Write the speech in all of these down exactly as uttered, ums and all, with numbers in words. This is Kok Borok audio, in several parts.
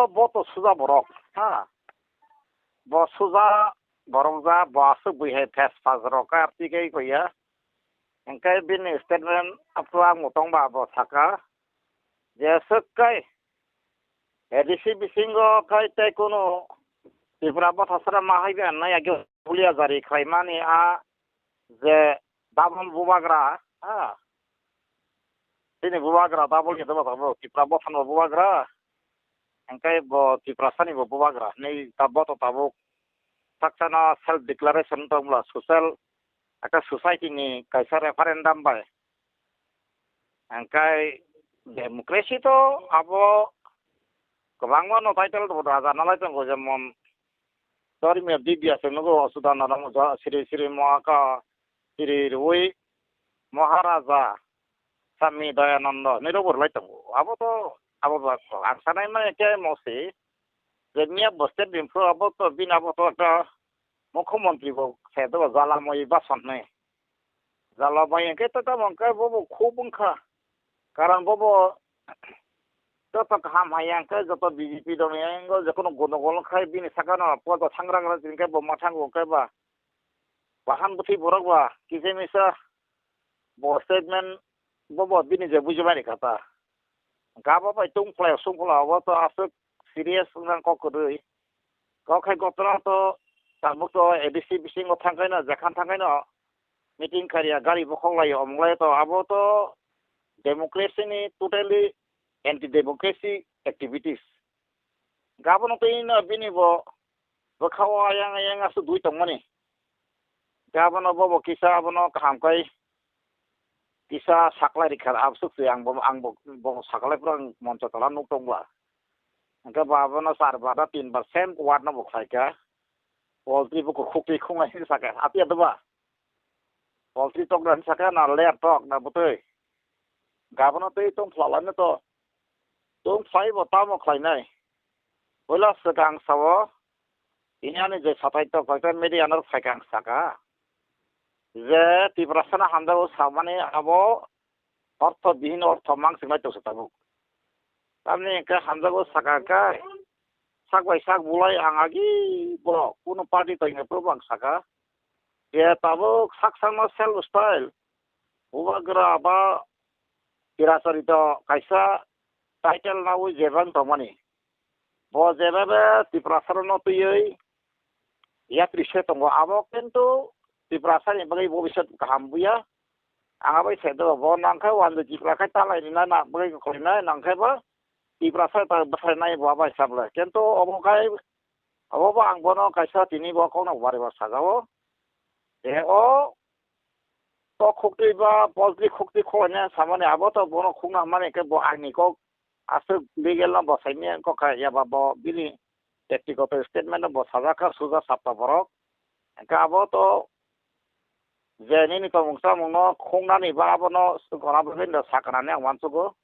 Bo to suja borok, ha. Bo suja borok ja, bo aswk bui hai face face rok ka twi kai ko ya. Hingke bini statement apro ang motong ba bo saka. Je swk kai A D C bisingo kai tei kunu Tripura bothasra ma hai ba nai age pulia jari khlai mani a je double bubagra, ha. Bini bubagra double ni dobo tabuk Tripura bothano bubagra. Hingke bo Tiprasani bo bubagra hinui ta bo to tabuk saksano self declaration tong bwla social ekta society ni kaisa referendum bai. Hingke democracy to abo kwbangma no title bo raja nalai tongo jemon Dhormiyo Dibya se nugo Osudana Ramo Sri Sri Mohaka Sri Rui Maharaja Sami Dayananda nirok bo rwlai tongo. Abo to abo ba ang sanai mani khe mosi je miya bo state ni phuru abo to bini abo to ekta mukhyamantri bo se to jala moi ba sanai. Jala moi hwnkhe to tamo hwnkhe bo bo khub wngkha. Karon bo bo joto kaham hai hwnkhe joto B J P dong yang jokono gondogol khai bini sakano podo thangra gra hwnkhe bo ma thango hwnkhe ba Bahan bwtwi borok ba kisa misa bo statement bo bo bini je bujimani kha ta. Hwnkhe abo bai tongphlai songphlai abo to aswk serious wngkha kok kwrwi. Kok hai gotona to tabuk to A D C bisingo thangkhaino jekhan thangkhaino meeting kharya gari bokhok lai omlai to abo to democracy ni totally anti democracy activities. Gabono tei no bini bo bwkha o ayang ayang aswk dui tongmani. Khe abono bobo kisa abono kaham kai kisa saklai rikha, absuk se ang bo, ang bo, bo saklai pura ang moncho tola nuk tongla. Hingke bo abono char bar na tin bar same word no bo khlai kha. Poultry bo kukhuk twi khunglai hinwi sakha, apiya doba. Poultry tok na hinwi sakha na layer tok na bwtwi. Gabono tei tong phlalaino to. Tong phlai bo tamo khlainai. Puila swkang sao, tini ani je sathai tok tok media no phaikha ang saka. Je Tiprasano hamjago samani abo ortho bihin ortho mang swknai tongsa tabuk. Tamni hwnkhe hamjago saka khe sak bai sak bulai ang agi bo kuno party toina probo ang saka. Je tabuk sak sakno self style. Bubagra ba Tirachari to kaisa title nawi jebang tongmani. Bo jebebe Tiprasarokno twiwi yatri se tongo. Abo kintu Tiprasani bagwi bobiswt kaham buya. Ang abai se do bo nangkhe wanjwi Tipra khe talai rina na bagwi kokroi nai nangkhe bo Tiprasa ta bwsai nai bo abai sable. Kintu obo khai obo bo ang bono kaisa tini bo kokno bari bo sajao. E o to khuktwi ba poultry khuktwi khoknai samani abo to bono khukna mani khe bo aini kok aswk legal no bo saimya kok kha ya ba bo bini tactical statement no bo sajak kha suja sapta borok. Hwnkhe abo to je nini tongmung chamung no khuknani ba abono gona bagwi no saknani ang uansugo.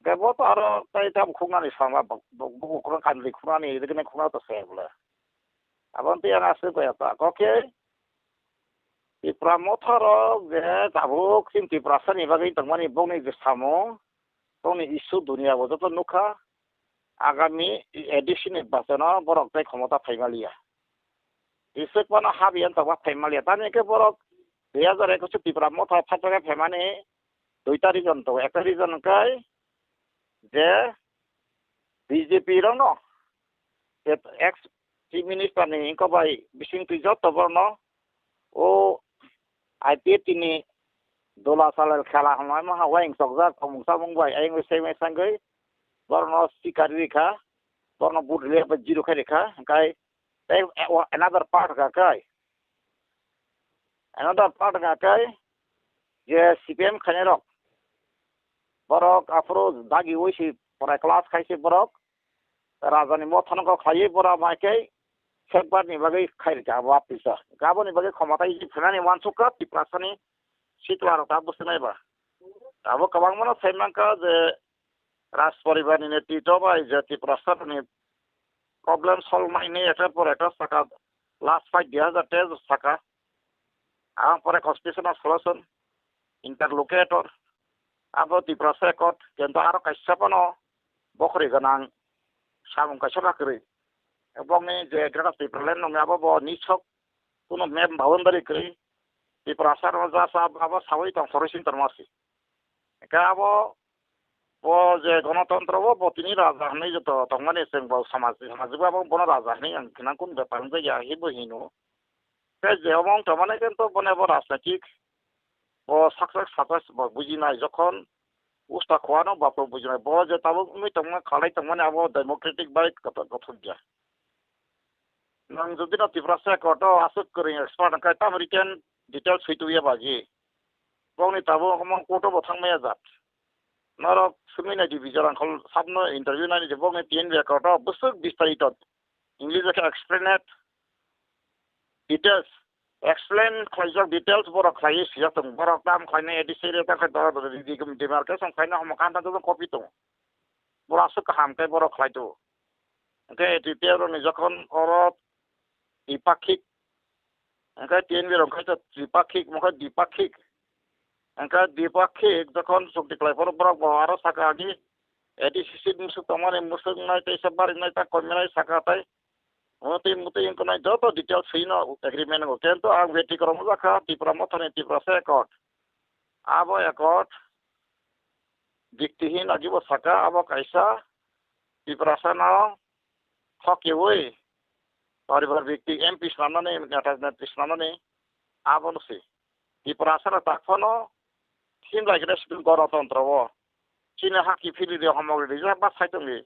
Hwnkhe bo to aro tei tamo khuknani song ba bo, bo, bo, bo khuknani, khuknani, khuknani to se bole. Aboni twi ang aswk bai ta kok khe Tipra motha rok je tabuk chini Tiprasa ni bagwi tongmani bokni je samung, bokni issue dunia bo joto nukha. Agami A D C ni nirbachon o borok tei khomota phai maliya. Iswk phano habi ang tongma phai maliya. Tamni hwnkhe borok dui hajar ekwis o Tipra motha phaikhe phaimani duita reason tongo. Ekta reason hwnkhe je B J P rokno, je ex Chief Minister ni hwnkhe bai bising twi joto borokno o I P F T ni dola salai khela hwnwi ma ha uaing chokjak tongmung chamung bai ayang bai sengwi sengwi borokno sikari rikha, borokno vote rwya bai zero khai rikha, hwnkhe tei another part hwnkha khe, another part hwnkha khe je C P M khainai rok borok aphuru dagiwi se pore class khai se borok Rajani mothano kok khlaiwi bora bai khe sekbar ni bagwi khai rikha abo apisa. Aboni bagwi khomota isi phainani uansukha Tiprasani sikla rok ta bwswk nai ba. Abo kwbangmano sai mankha je Raj poribar ni netritwo bai je Tiprasa ni problem solve nai hinwi ekta pore ekta saka last fight dui hajar teis saka. Ang pore constitutional solution interlocutor abo Tiprasa accord kintu aro kaisa phano bokhori gwnang samung kaisa ba kwrwi. Bokni je Greater Tipraland nungya abo bo nisok kuno map boundary kwrwi. Tiprasa no ja sa abo sawi tong phoro sin tongma si. Hingke abo bo je gonotontro bo, bo tini raja hinui joto tongmani chwng bo samaj, samaj bo abo bono raja hinui ang khna kun bepar wngjakya hinwi bo hino. Tei je omo wng tongmani khe to bono bo rajnaitik bo sak sak sak sak bo bujinai jokhon usta khowano bapro bujinai bo je tabuk wngwi tongma khalai tongmani abo democratic bai kothok kothok ya. Nwng jodi no Tiprasa court o aswk kwrwng expert wngkha tamo written details swi tubui ya bagwi. Bokni tabuk omo court o bo thangmaya jat. Norok sumi nai di bijal angkhol sabno interview nai di bokni T N V court o bwswk bistarito English o khe explained details, explain khlaijak details borok khlaiwi swijak tongo. Borok tam khlainai A D C area ta khai dora dora di, di, demarcation khlaina homo kanta jotong copy tongo. Borok aswk kaham khe borok khlai tongo. Hwnkhe A D P F rokni jokhon oro dipakhik, hwnkhe T N V rok khai to tripakhik, mokhe dipakhik. Hwnkhe dipakhik jokhon chukti khlai phoro borok bo aro saka agi A D C C musuk tongmani musuk nai teisa barinai ta koimanai saka tai. Motwi motwi wngkha nai joto details swi no agreement o. Kento ang beti korokma jakha Tipra Mothani Tiprasa Accord. Abo Accord biktihin agi bo saka abo kaisa Tiprasa no hokiwi poribar bikti M P swnamnani neta netri swnamnani abono se. Tiprasa no tak phano thim lai khe schedule gonotontro o. Chini haki phili de homok rijak ba sai tongdi.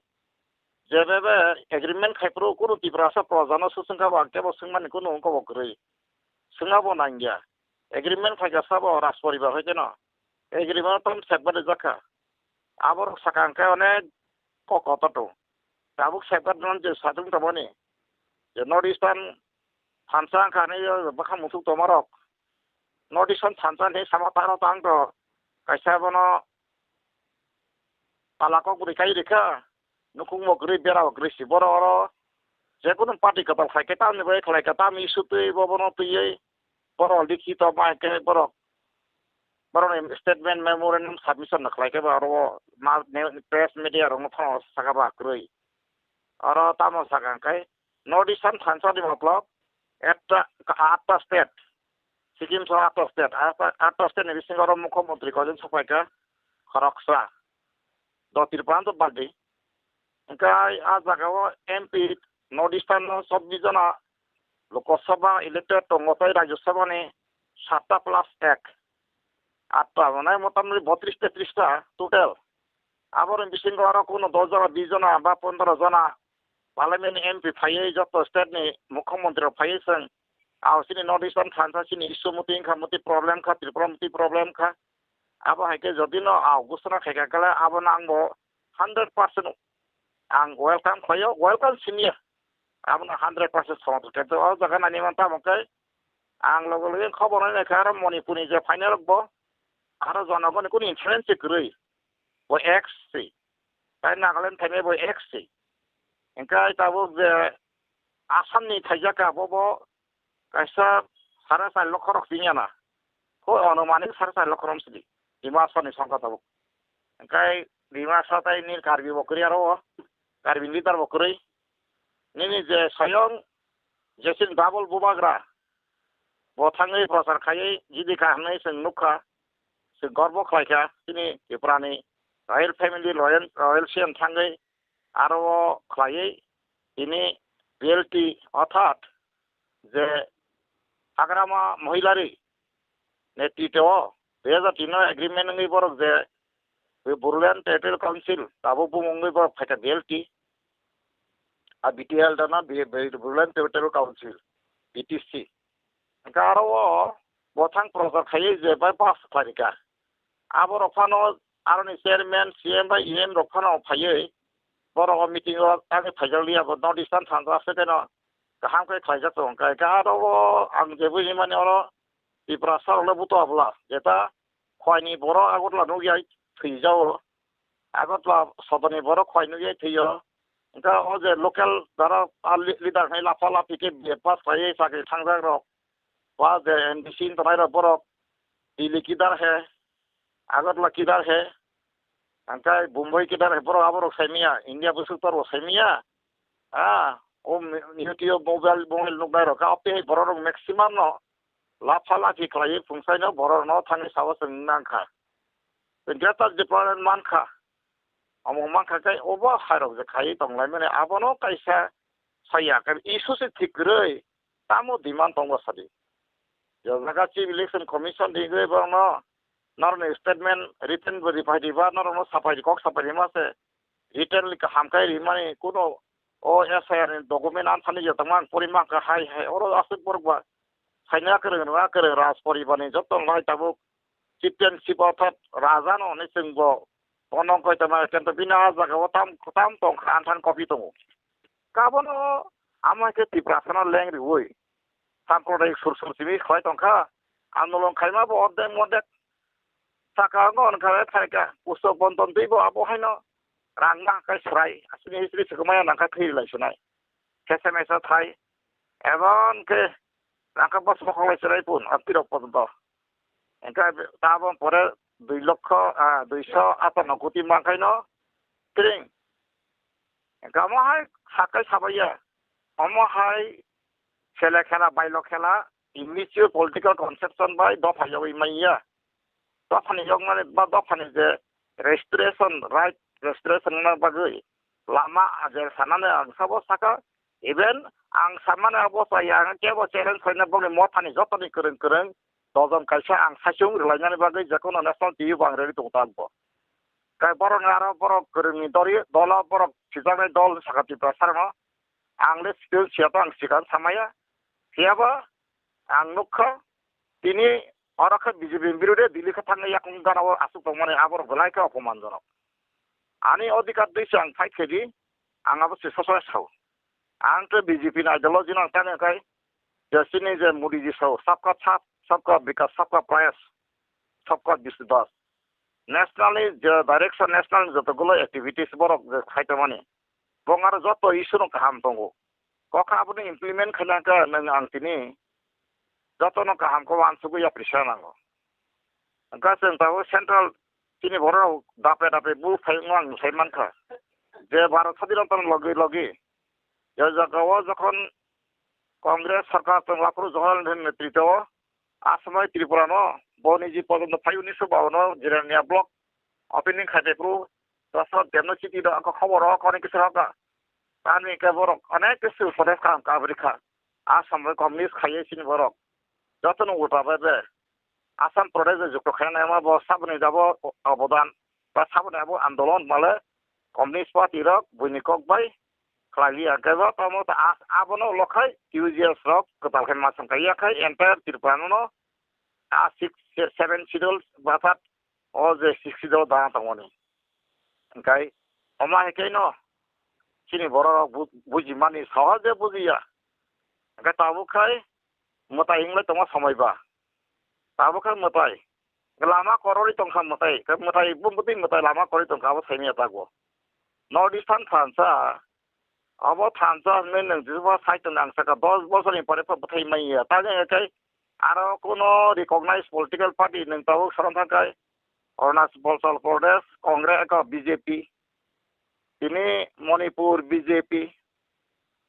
Jebebe agreement khai phuru kunu Tiprasa proja no susung kha bo ang kebo swngmani kunu wngkha bo kwrwi. Swngna bo nangya. Agreement khai kha sabo Rajporibar hai kheno. Agreement tam sekba rijak kha. Aborok sakang khe onek kok kotor tongo. Tabuk sekbar non je satung tongmani. Je North Eastern thansa wngkha hinwi bwkhak muchuk tongmarok. North Eastern thansa hinwi sama taro tang to kaisa bono pala kok bwrwi kai rikha. Nukhung bo kwrwi bera bo kwrwi si. Borok oro je kunu party kwtal khai khe tamni bai khlai kha tamni issue twi bo bono twiwi borok likhito bai khe borok borokni statement memorandum submission no khlai khe ba oro ma-, ne-, press media rokno phano saka ba kwrwi. Oro tamo saka hwnkhe North Eastern thansa ni motlop ekta, atta state, Sikkim soho atta state, atta, atta state ni bisingo oro mukhyamantri koijon sokphaikha khoroksa, do Tripura to badi. Hwnkhe a jagao M P North Eastern no chobbish jona Lok Sabha elected tongo tei Rajya Sabha ni satta plus ek, atta, mane motamoti botris tetris ta total. Aboni bisingo aro kuno dos jona, bis jona ba pondro jona Parliament ni M P phaiwi joto state ni mukhyamantri rok phaiwi chwng, ah, chini North Eastern thansa chini issue muti wngkha, muti problem kha, Tripura muti problem kha. Abo hai khe jodi no, ah, ghosona khai kha khe abono ang bo hundred percent ang welcome khlaio, welcome siniya. Abono hundred percent somothon khe o jaga nani man tamo khe ang logo logo khobor nai kha aro Manipur ni je phainai rok bo aro jonogoni kunu influence se kwrwi. Bo X se. Tai Nagaland phainai bo X se. Hingkhe tabuk je Assam ni phaijak kha bo bo kaisa sare char lokho rok chingya na. Hoi, ono mani sare char lokho rom sidi. Dima Hasao ni songkha tabuk. Hingkhe Dima Hasao tai nini Karbi bo kwrwi aro o. Karbi leader bo kwrwi. Nini je soyong Jason Babul Bubagra bo thangwi prochar khaiwi jidi kha hwnwi chwng nukha. Chwng gorbo khlaikha chini Tripura ni royal family, royal, royal siyam thangwi aro o khlaiwi tini B L T orthat je Hagrama Mohilari netrito o dui hajar tin no agreement wngwi borok je Bodoland Territorial Council tabuk bumung wngwi borok phaikha B L T, a B T L dana B-, B-, Bodoland Territorial Council, B T C. Hingkhe aro o bo thang prochar khaiwi je bypass khlairikha. Aborok phano aroni chairman, C M bai E M rok phano phaiwi borok o meeting o thangwi phaijakliya, bo North Eastern thansa se teno kaham khe khlaijak tongo. Hingkhe aro o ang je buji mani oro Tiprasa rok le buto abla jeta Khwlaini borok Agartala nukya thwijao. Agartala sodorni borok Khwlai nukya thwiyo. Hingkhe o je local dara a li-, leader hai lapha laphi khe B A pass khlaiwi chakri thangjak rok. Ba je M D C wng tongnai rok borok Delhi kidhar hai, Agartala kidhar hai, hingkhe Bombay kidhar hai borok aborok saimanya, India bwswk tor bo saimanya. Ah, o mi-, YouTube mobile, mobile nuknai rok, ah, tei borok rok maximum no lapha laphi khlaiwi phungsaino borok no thangwi sawa chwng nangkha. Greater Japan mankha, omo mankha khe obo hai rok je khaiwi tonglaimani abono kaisa saya khe issue se thik kwrwi tamo demand tongo sadi. Je jaga Chief Election Commission ringwi borokno norokni statement written bo riphai riba, norokno saphai ri, kok saphai rima se written li kaham khe rimani kuno o S I R ni document anthani je tongma ang pori mankha hai hai oro aswk borok ba saina kwrwng rwna kwrwng raj poribar ni joto no hai tabuk chieftainship orthat raja no hwnwi chwng bo bono wngkha tongma khe bini ah jaga o tam tam tongkha anthani copy tongo. Kabono amo hai khe Tiprasa no leng riwi. Samprodayik sur sur simi khlai tongkha. Andolon khaima bo ordek modek saka wngkha, wngkha phaikha. Pusto ponton twi bo abo haino rang ma kai srai. Asini history swkmaya nangkha thwi lai sunai. Kesa mesa thai. Ebon khe nangkha bos mokhok lai srai pun. Apirok ponton. Engkha tabo pore dui lokho, ah, duiso atanno koti mankhaino. Tring. Engkha mo hai sakai sabaiya. Omo hai sele khela, bailo khela, immature political conception bai dopha yogwi manya. Dophani yokmani ba dophani je restoration, right restoration wngna bagwi lama ajer sanani ang sabo saka. Even ang samani abo chaya ang kebo challenge khaina bokni mothani jotoni kwrwng kwrwng dojon kaisa ang saichung rwlainani bagwi jekono national T V bo ang ready tongo takbo. Kai borokni aro borok kwrwngni dori-, dola borok sijaknai dol sakha Tiprasarokno. Ang le skill siya to ang sikha samaya. Siyaba ang nukha tini oro khe B J P ni birude Delhi khe thangwi yakung gana o aswk tongmani aborok belai khe opoman jonok. Ani odhikar dwi se ang fight khaidi, ang abo se sosoya sao. Ang khe B J P ni ideology no ang tangwi khai je chini je Modi ji sao, sabka saath, sabka vikas, sabka prayas, sabka vishwas. National je direction, national jotogulo activities borok je khai tongmani. Bong aro joto issue no kaham tongo. Kokha abono implement khaina khe nwng ang tini jotono kaham khe uansugwi yapri sa nango. Hwnkhe chwng tabuk central chini borok dape dape bu phai wngma ang sai mankha. Je Bharat sadinota logi logi je jaga o jokhon Congress sarkar tong aphuru Jawaharlal Nehru netrito o a somoi Tripura no bo niji porjonto phai unisho bawan o Jirania block opening khai phuru Prasad Debno chiti do ako khobor o kono kisa hoka. Tamni hwnkhe borok onek khe civil protest kaham kabri kha. A somoi communist khaiye chini borok. Jotono ulta bai be. Assam Pradesh bai jukto khaina ma bo saboni jabo obodan. Ba saboni abo andolon male communist party rok buini kok bai khlai liya. Hwnkhe bo tamo ta a-, abono ulo khai T U G S rok kwtal khai ma song kai ya khai entire Tripura no a six, seven schedule ba tat o je sixty dol dana tongmani. Hwnkhe omo hai khe no chini borok rok bu-, bujimani sohoje bujiya. Hwnkhe tabuk khai mwtai wngwi tongma somoi ba. Tabuk khai mwtai. Lama koroi tongkha mwtai. Khe mwtai bumtwi mwtai lama koroi tongkha abo saimanya tago. North Eastern thansa Abo thansa hwnwi nwng Jisba sai tong ang saka dos bosorni pore pho bwthai manya. Tani hwnkhe aro kuno recognized political party nwng tabuk sorom thangkhai Arunachal Pradesh Congress eko B J P, tini Manipur B J P,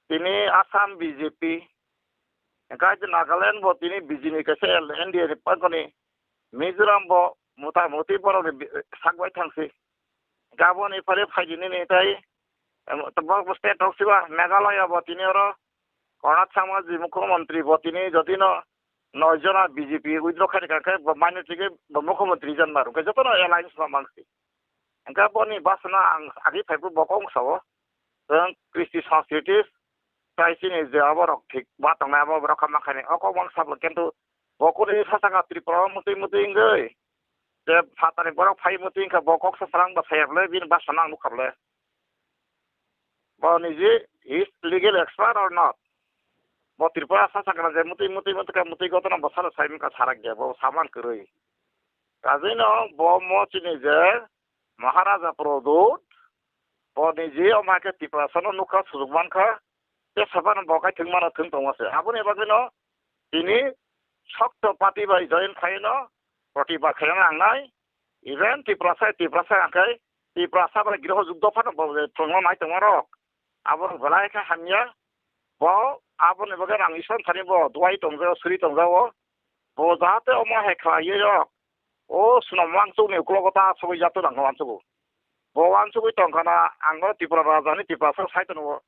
tini Assam B J P, hwnkhe Nagaland bo tini B J P ni kaisa N D A ni pangkoni Mizoram bo mota moti borokni bi-, sak bai thangsi. Gaboni pore phaidi nini tai, em, tabok bo state rok siba Meghalaya bo tini oro Konrad Sangma ji mukhyamantri bo tini jodi no noi jona B J P withdraw khai rwkha khe bo minority khe bo mukhyamantri jan maro khe joto no alliance ma mangsi. Hwnkhe boni basna ang agi phai bo kok sao. Tong Kristi Sanskriti tai chini je abo rok thik ba tongnai abo rok kha mankha ni o kok mang sabo kintu bo kuni sasaka Tripura o mutui mutui wngwi je phatani borok phai mutui wngkha bo kok sa sarang ba saya bwle bini basa nang nukha bwle. Bo niji is legal expert or not? Bo Tripura sasaka je mutui mutui mutui ka mutui gotona bo salo sai wngkha sarak ya bo saman kwrwi. Kajino bo mo chini je Maharaja Produt, bo niji omo hai khe Tiprasano nukha, sujuk mankha, tei saphano bo khai thwng mano thwng tongma se. Aboni bagwino tini sokto party bai join khaino protibad khaina nangnai, even Tiprasa, Tiprasa hwnkhe Tiprasa bai groho jukdo phano bo thwngno nai tongmarok. Abo belai khe hamya. Bo aboni bagwi ang Isor thani bo duai tongjago, suri tongjago. Bo jahate omo hai khlaiwi rok. O swnam wansukni uklogo ta asugwi jato nang wansukgo. Bo wansugwi tongkhana ang no Tripura raja ni Tiprasa sai tongo.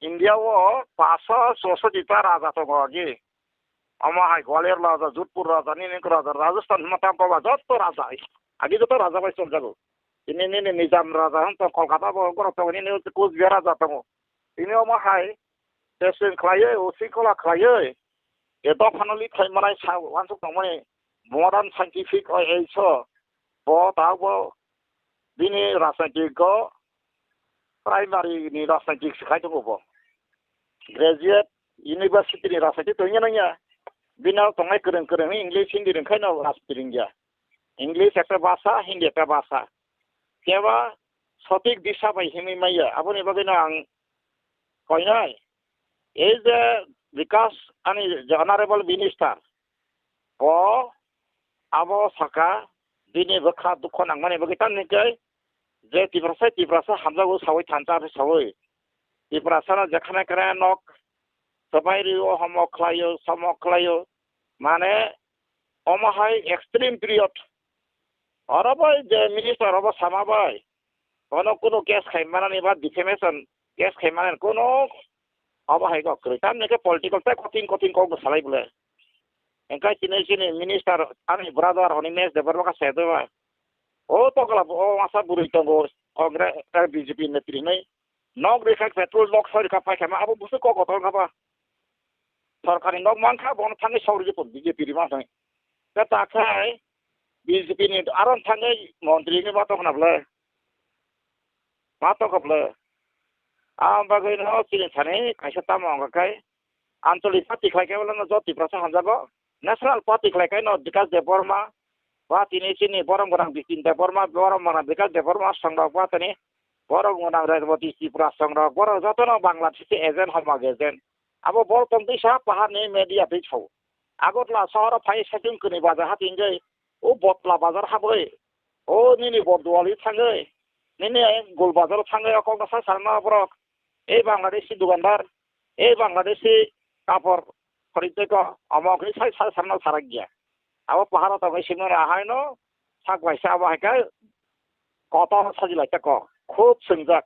India o paso chosoti ta raja tongo agi. Omo hai Gwalior raja, Jodhpur raja, nini raja, Rajasthan hwnma tam koba jotto raja hai. Agi jotto raja bai chonjago. Tini nini Nizam raja hwn tong, Kolkata bo borok tongo, nini Coach Bihar raja tongo. Tini omo hai testing khlaiwi, usikola khlaiwi, e dophano lithai manai sa wansuk tongmani modern scientific oi ei so. Bo ta bo bini rajnaitik o primary ni rajnaitik swkhai tongo bo. Graduate university ni rajnaitik tongya nangya. Bini tongnai kwrwng kwrwng English Hindi rwngkhai no rajnaitik rwngya. English ekta bhasha, Hindi ekta bhasha. Keba sotik disa bai himwi maya. Aboni bagwi no ang koinai. Ei je Vikas ani je honorable minister, bo abo saka bini bwkha dukho nangmani bagwi tamni khe je Tiprasa Tiprasa hamjago sawi thansa sawi. Tiprasa no jekhane kare nok swbai rio, homo khlaio, somo khlaio. Mane omo hai extreme period. Oro bai je minister obo sama bai. Bono kunu case khai manani ba defamation case khai manani kunu obo hai kok kwrwi. Tamni khe political tei kotin kotin kok bo salai bole. Engkai chini chini minister ani brother hwnwi Mesh Debbarma kha se tongba. O tokla bo o masa bwrwi tongo Congress, eh, B J P ni twi hinwi. Nok rikha petrol nok soi rikha paikha ma abo busu kok kotor kha ba. Sorkari nok mankha bono thangwi sok rikha B J P rima thangwi. Khe ta khai B J P ni aro thangwi montri ni ma tokna bole. Ma tokha bole. Ang bagwi no chini thani kaisa tamo wngkha khai. Anchalik party khlai khe wala no jot Tiprasa hamjago. National party khlai khe no Bikash Debbarma. Ba tini chini borom gwnang Bitin Debbarma, borom gwnang Bikash Debbarma songrok ba tini borom gwnang Reboti Tripura songrok. Borok joto no Bangladeshi agent, homo agent. Abo bol tong tisa pahar ni media twi sao. Agartala sohor phai saitung kwnwi bajar hati wngwi. O Botla bajar habwi. O nini Borduali thangwi. Nini Gul bajar thangwi o kok no sa sarma borok. Ei Bangladeshi dukandar, ei Bangladeshi kapor khoroi tei ko, omo khe sai sai sanno sarak ya. Abo paharo tongwi simi ahai no sak bai sa abo hai khe kotor sajilai ta ko, khub swngjak.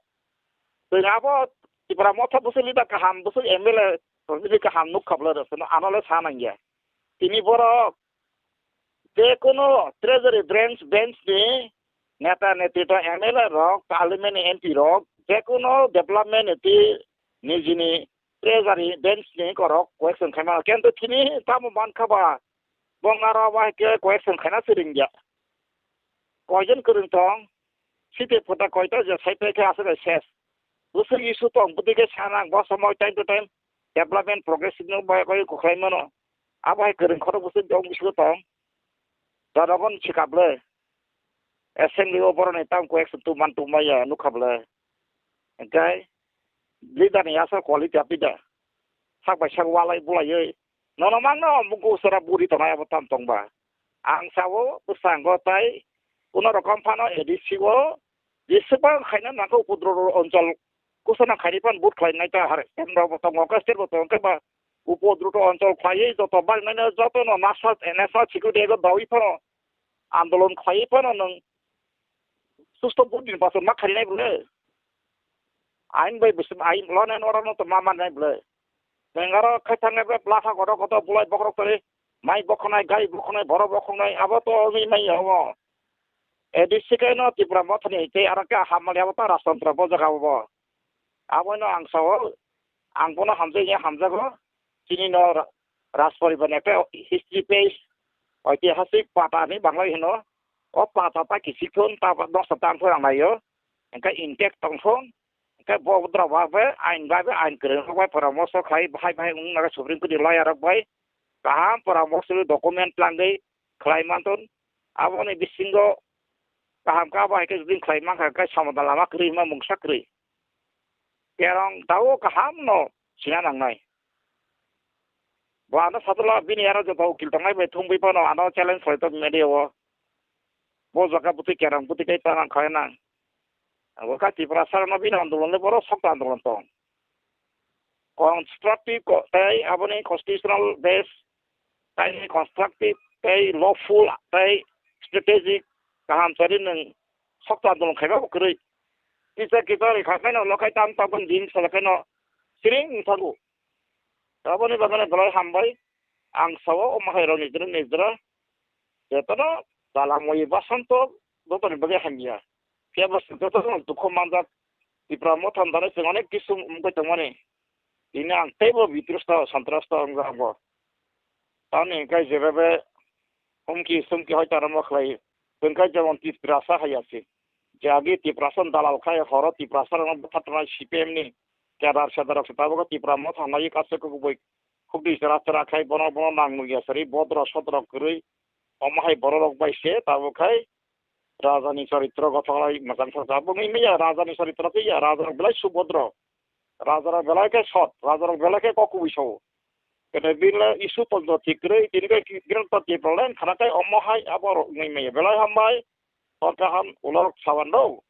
Tei abo Tipra Motha bwswk leader kaham, bwswk M L A bwswk kaham nuk kha bwlai rw phano ano le sa nang ya. Tini borok je kono treasury branch bench ni neta neti to M L A rok, parliament ni M P rok, je kono development ni twi nijini treasury bench ni korok question khaima. Kento tini tamo mankha ba, bong aro bai khe question khaina siring ya. Koijon kwrwng tong, site phuta koita je sai pai khe aswk bai ses. Bwswk issue tong, bwtwi khe sana, bo somoi time to time development progress no bai koi kwkhlai mano. Abo hai kwrwng khorok bwswk jok bisingo tong. Jorogon sikap le. Assembly o boroni tang koi action tu man tu maya nukha bwle. Hingkai leader ni asal quality apida. Sak bai sak walai bulaiwi. Nono mangno muku sera buri tongnai abo tam tongba. Ang sao bwskango tai kuno rokom phano A D C o jeswkbang khaina nangkha upodro onchol kusana khairi pan but khlai nai ta har. Em rok bo tongo, khe state bo tongo, khe ba upodruto onchol khlaiwi joto bagnaino jotono national, national security ego dawi phano andolon khlaiwi phano nwng susto butni bachon ma kharinai bwle. Ain bai bwswk ain law and order no to ma mannai bwle. Nwng aro khai thangnai bwle bwlakha kotor kotor bulai bokhorok twi mai bokhonai, gai bokhonai, borok bokhonai, abo to wngwi manya omo. A D C khe no Tipra Mothani tei aro khe hamali abo ta Rajtantro bo jaga o bo. Abono ang sao, ang bono hamjai ya hamjago. Chini no ra-, Rajporibar ni ekta history page, oitihasik pata hinwi Bangla hino. O pata ta kisik thun, ta ba noksa tang thung ang naio. Hingkhe intact tong thung. Hingkhe bo drop bai ain bai, bai ain kwrwng rok bai poramoso khlai, bahai bahai wng naga Supreme Court ni lawyer rok bai kaham poramoso document tlangwi khlai manthun. Aboni bisingo kaham khe abo hai khe jodi khlai mankha, khe somadan lama kwrwi hwnma mungsa kwrwi. Kerong tao kaham no sina nangnai. Bo ano satula bini aro joto ukil tongnai bai thumwi phano ano challenge khlai tok media o. Bo jaga bwtwi kerong bwtwi kai ta nang khlai nang. Abo kha Tiprasa rokno bini andolon le borok sokta andolon tong. constructive ko-, tei aboni constitutional base tei constructive tei lawful tei strategic kaham sari nwng sokto andolon khaiba bo kwrwi. Kisa kisa rikha khaino lokhai tam tabon din sala khaino siring wngthago. Aboni bagwi belai hambai. Ang sao omo hai rok nijra nijra. Jotono dalamoi basanto jotoni bagwi hamya. Phiya bo jotono dukhu manjak. Tipra Motha ni dalai chwng onek kisu wngwi tongmani. Tini ang teibo bitrosta, santrasta wngjago. Tamni hwnkhe jebebe humki sumki hoita rwma khlai, hwnkhe jemon Tiprasa hai ya se. Je agi Tiprasa ni dalal khai horo Tiprasa rokno bwtharnai C P M ni kedar sedar rok se tabuk Tipra Motha nai kaisa kubui khukdi chwra chwra khai bono bono nang nung ya sari bodro sodro kwrwi omo hai borok rok bai se tabuk khai raja ni charitro gothok lai mwchang thok tabuk wngwi manya raja ni charitro tei ya raja rok belai subodro. Raja rok belai khe sot, raja rok belai khe kok kubui sao. Kene bini le issue tongdo thik kwrwi, tini khe Greater Tipraland khana khe omo hai abo rok wngwi manya belai hambai. Hor kaham ulo rok saban rok.